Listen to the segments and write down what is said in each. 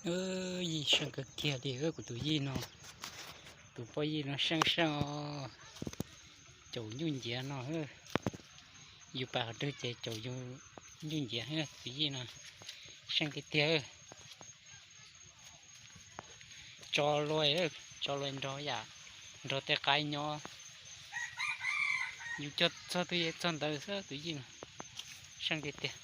Yij seej kawg kiag li kuv tus yij no, tus poj yij no seej seej os. Caum nyuj nciav no, yus pais qhov twg ces caum yus nyuj nciav, tus yij no seej tiag tiag. Tso luaj, tso luaj nrog yam, nrog tej qaib nyob. Yus cog txog twg ces txog ntawd xwb, tus yij no seej tiag tiag.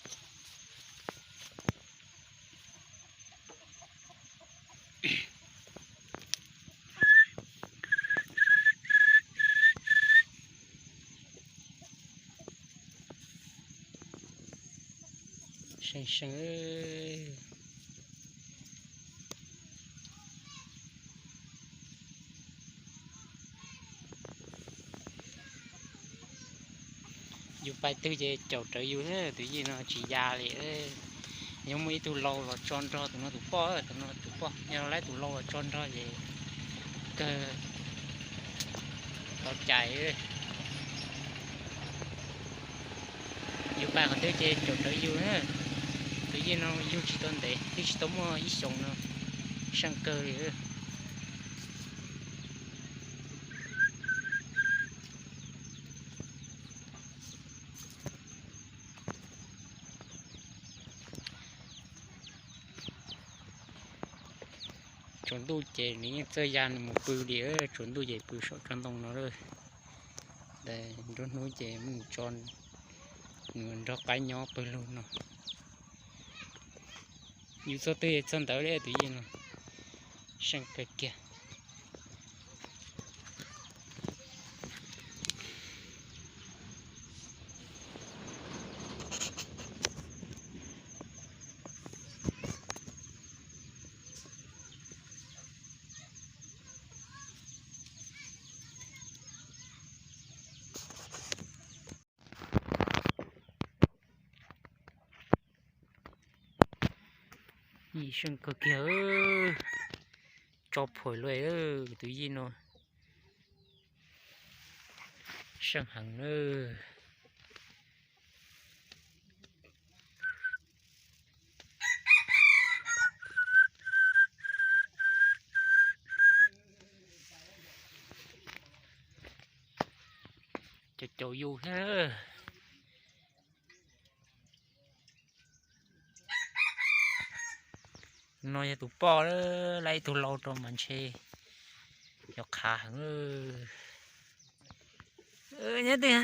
Seej seej. Yus pais twg ces caum rawv yus, tus yij no tsis ya li. Yog muaj ib tug lau los tso nrog tus no tus poj, tus no tus poj, yog lawv tus lau los tso nrog ces kawg tau cais. Yus pais qhov twg ces caum rawv yus. Tus yij no yug tsis tau ntev, twb tsis tau muaj ib xyoos no, seej kawg li. Tsaus ntuj ces nws yeej txawj ya nws mus pw li, tsaus ntuj ces pw saum tsob ntoo no lawm. Nruab hnub ces muab nws tso, nws nrog qaib nyob pawg lug no. Yus txog twg txog ntawd li, tus yij no seej kawg kiag. Yij seej kawg kiag, tso phom luaj, tus yij no seej heev na. Caum caum yus thiab. No yog tus poj, lawv ib tug lau rau mas ntshe yog qhav heev. Nyob twg?